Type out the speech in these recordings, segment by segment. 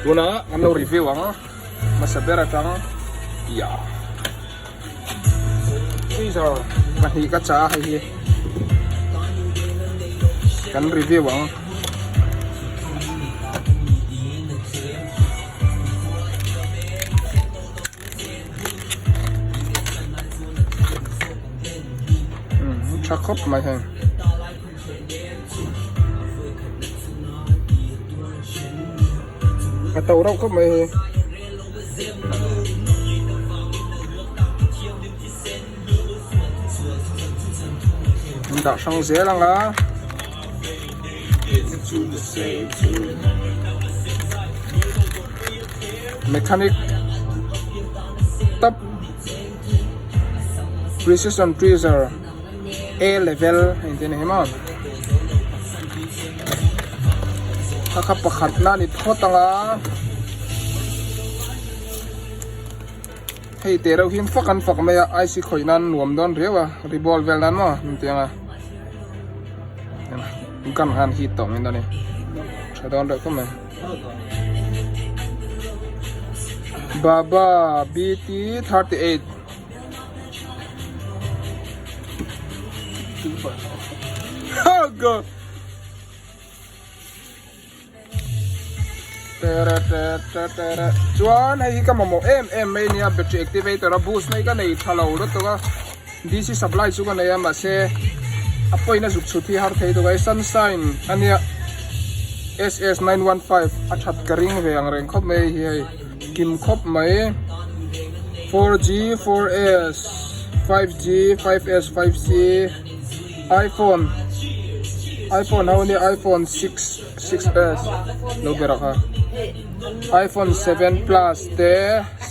Tunah kan lo review ang hmasa ber atang ya tweezer pahnih ka chah a hei hi kan review ang. Tha khawp mai hei. A to reuh khawp mai hi. An dah hrang zel ang a. Mechanic top precision tweezer A level heng te a ni hi maw kha kha pakhat na a ni phawt ang a hei teh reuh hi fak an fak mai a ic khawih nan nuam dawn riau a ri ball vel nan maw engtiang a gun khan hit tawh mai dawn a ni tha dawn reuh khawp mai. Baba BT 38 Chuan hei hi ka mamawh em em mai ania battery activator a boost na hi ka nei tha lo lutuk a DC supply chu ka nei a mahse a pawina zuk chhut hi har thei tuk a sunshine ania SS 915 a that ka ring ve ang reng khawp mai hei hi hei kim khawp mai 4G 4S 5G 5S 5C iPhone iPhone ho ania iPhone 6 6S lo ber a kha iPhone 7 plus te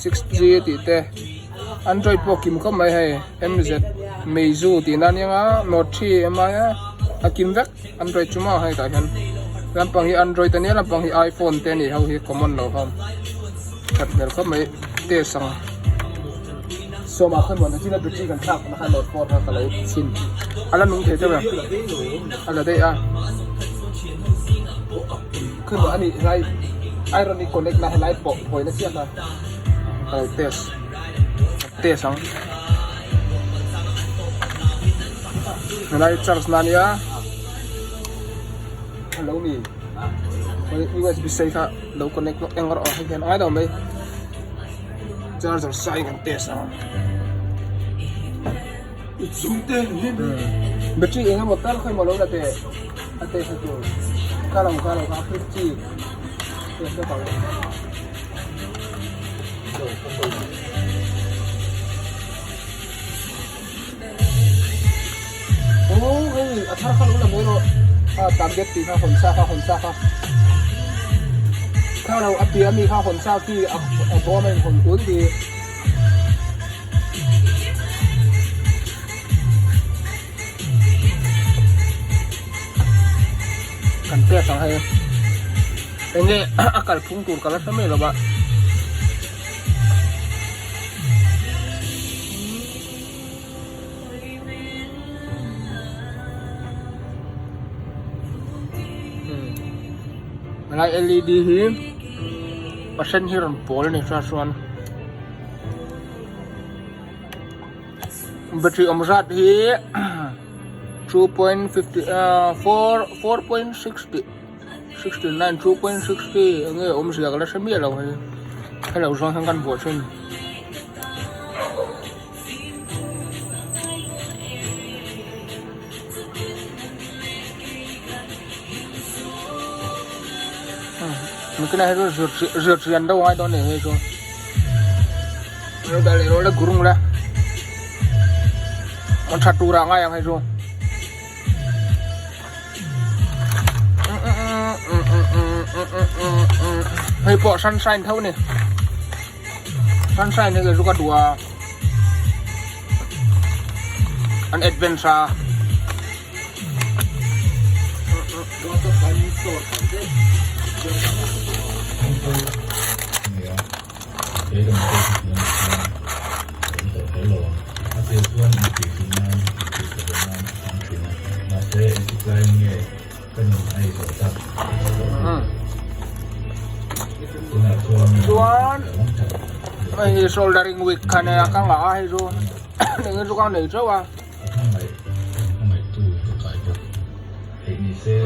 6G tih te Android pawh kim khawp mai hei MZ Meizu tih na ania nga Note 3 mi a a kim vek Android chu maw hei tah hian lampang hi Android ania lampang hi iPhone te a nih ho hi common lo ho that hmel khawp mai test ang sawma khan muan thil a battery kan thlak na khan note 4 kha ka lo chhin a la nung thei deuh em a la daih a khi maw ani helai iron i connect na helai pawh phawi na chiah kha ka lo test test ang helai charge na ania hello mi USB sei kha lo connect lawk eng rawh hei hian a ngai lo mai. Charger sai kan test ang. Battery eng emaw tal khawi maw lo la teh a test na tur kha lo kha lo kha 50 test na tawh. Oh hei a thar kha lo la mai rawh a target tih kha hawn sa kha hawn sa kha kha lo a piah ami kha hawn sa khi a bawm a in hawn kul ti kan test ang hei enge a kalphung tur ka la hre mai lo va. Helai led hi a then hi rawn pawl a ni hriat chuan battery awm zat hi 2.50 4 4.60 69 2.60 enge awmzia ka la hre miah lo hei hello zawng hian kan vuah thin. Mikina hei chu zir chian deuh a ngai dawn a ni hei chu lo dah leh rawh le gurung la an tha tur ah ngai ang hei chu. Hei pawh sunshine tho a ni. Sunshine hi kei chu ka duh a an advance a Chuan hei soldering wick kha nia ka ngah a hei chu eng chu ka nei teuh a.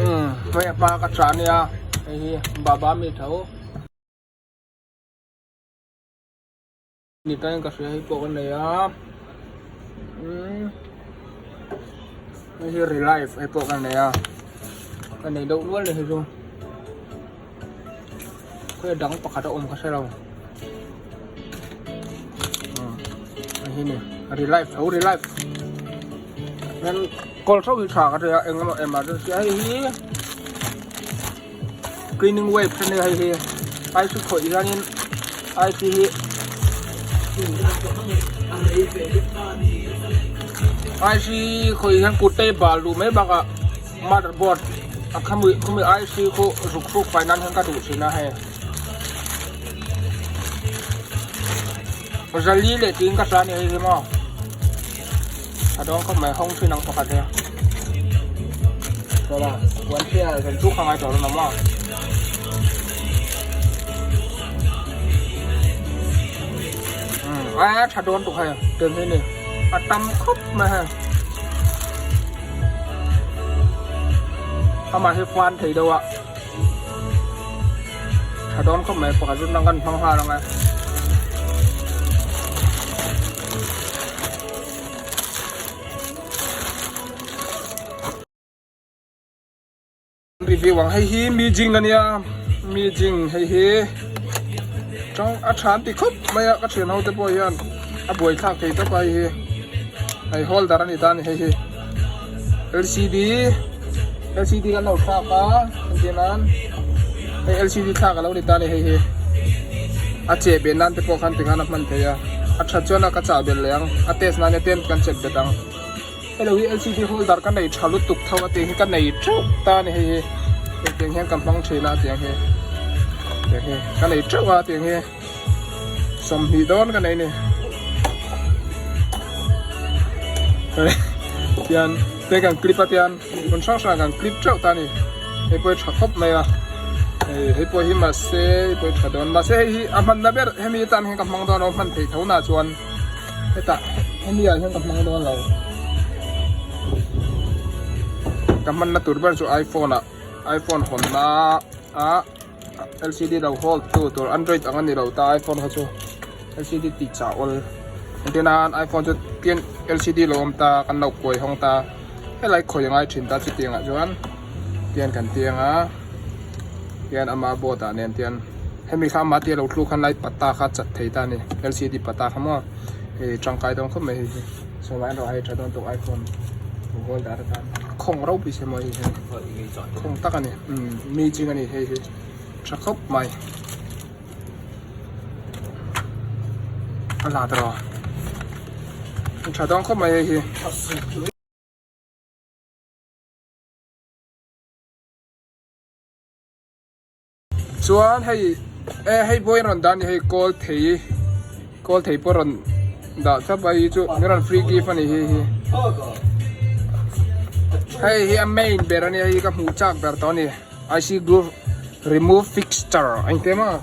Umm hei a hma ka chah ania hei hi baba mi tho. Ni tain ka hria hei pawh ka nei a umm hei hi relife hei pawh ka nei a ka nei deuh nual ni hei chu khawi dang pakhat a awm ka hre lo umm hei hi ni relife tho relife hian kawl hreuh hi tha ka tia eng emaw emergency a hei hi cleaning wave a nia hei hi ai chu khawih hianin ai chi hi ai chi khawih hian kut te bal duh mai bakah motherboard a khami khumi ai chi khu zuk hruk fai nan hian ka duh thin a hei zali leh tiin ka hria a ni hei hi maw a dawng khawp mai hawng thin ang pakhat hi chawla puan chhia zan chu kha ngai tawh lo maw a tha dawn tuk hei tel hi ni a tam khawp mai hei amah hi fan thei deuh a tha dawn khawp mai pakhat chu nang kan hmang nghal ang e. Review ang hei hi meeting ania meeting hei hi tang a tha an ti khawp mai a ka thian ho te pawh hian a buai thlak thei tawp a hei hi hei holder a ni ta a ni hei hi lcd lcd kan lo thlak a entir nan hei lcd thlak a lo ni ta a ni hei hi a cheh beh nan te pawh khan tikhan a hman thei a a that chuan a ka chah belh leh ang a test nan hian kan chet bet ang hei lo hi lcd holder ka nei tha lutuk tho a tih hi ka nei teuh ta a ni hei hi hetiang hian ka hmang thin a tiang hi tiang hi ka nei teuh a tiang hi. 20 dawn ka nei ni tian te kan clip a tian hmun hrang hrang kan clip teuh ta ni hei pawh hi tha khawp mai a hei hei pawh hi mahse hei pawh hi tha dawn mahse hei hi a hmanna ber hemi atan hian ka hmang dawn lo hman theih tho na chuan hetah hemi ah hian ka hmang dawn lo ka hmanna tur ber chu iphone ah iphone hawnna ah. Lcd lo hold tu tur android ang a ni lo ta iphone kha chu lcd tih chah awl engtin nan iphone chu tin lcd lo awm ta kan lo kuai hawng ta helai khawi a ngai thin ta chutiang ah chuan tian kan tiang a tian ama board ah nen tian hemi kha ama tia lo thluk khan lai patta kha chat thei ta a ni lcd patta kha maw hei tangkai dawn khawp mai hei hi sawmah erawh hei tha dawn tawk iphone holder atan khawng ropui se maw hei hi khawng tak a ni. Umm mi ching a ni hei hi tha khawp mai a la ta rawh tha dawn khawp mai hei hi. Chuan hei e hei pawh hi rawn dah a ni hei kawl thei kawl thei pawh rawn dah thlap a hei chu min rawn free gift a ni hei hi hei hi a main ber a nia hei ka hmuh chak ber tawh a ni I_C groove remove fixture a inti maw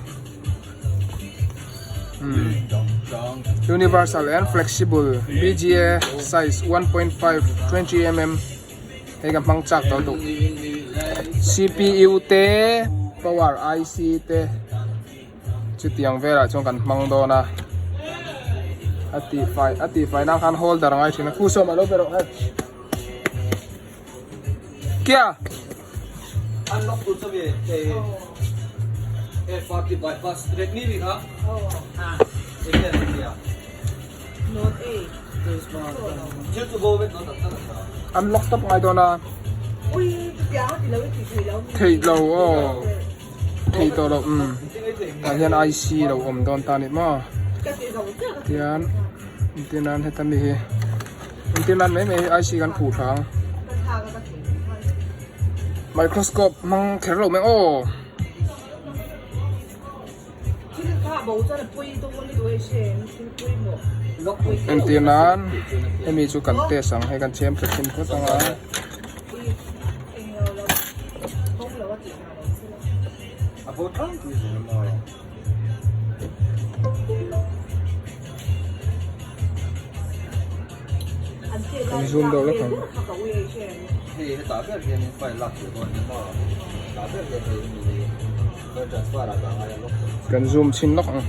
universal and flexible B_G_A size 1.5 20mm. Hei ka hmang chak tawh duh. CPU te power IC te chutiang velah chuan kan hmang dawn a. A tih fai a tih fai nan khan holder a ngai thin a khu sawm a lo be rawh hei. Kia. Unlock tur chu mi hei F40 bypass Redmi mi kha. Enge an nia. An lock tawp ngai dawn a. Theih lo aw. Theih tawh lo umm. Tah hian IC lo awm dawn ta a ni maw. Tian entir nan heta mi hi entir nan mai mai hi IC kan phuh tha ang. Microscope hmang kher lo mai aw. Entir nan hemi chu kan test ang hei kan chhem tha thin phawt ang a. Kan zoom deuh lawk ang. Kan zoom chhin lawk ang.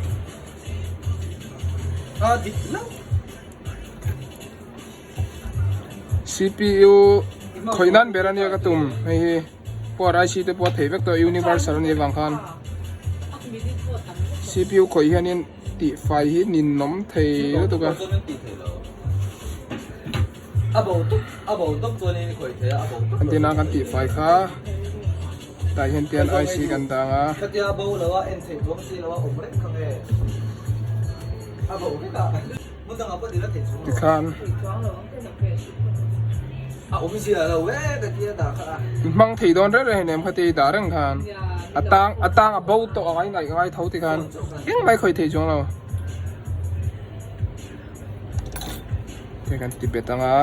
CPU khawih nan ber ania ka tum hei hi power IC te pawh a thei vek tawh universal a nih avang khan CPU khawih hianin tih fai hi ninawm thei lutuk a. An tina kan tih fai kha tah hian tian IC kan dang a. Tikhan hmang thei dawn reng reng hei nem kha te i dah reng khan a tang a tang a bo tawh ang a i ngaih ngai tho tikhan engmah i khawih thei chuang lo te kan ti bet ang a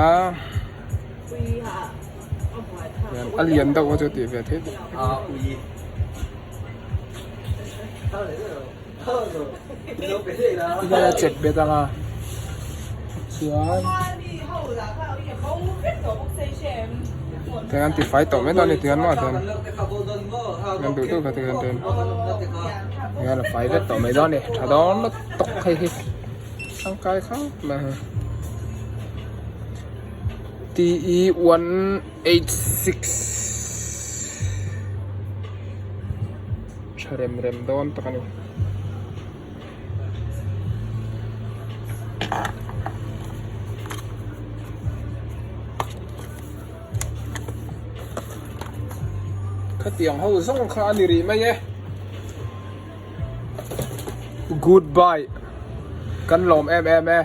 a lian deuh a chu tih ve thei Tikhan a chep bet ang a chuan tikhan tifai tawh mai dawn a ni tikhan maw chuan kan duh duh kha tikhan chuan tikhan a fai vek tawh mai dawn a ni tha dawn lutuk hei hi tangkai khawp mai a T E 186. Tha rem rem dawn tak a ni. Khatiang ho zawng kha a ni rih mai e. Goodbye. Kan lawm em em e.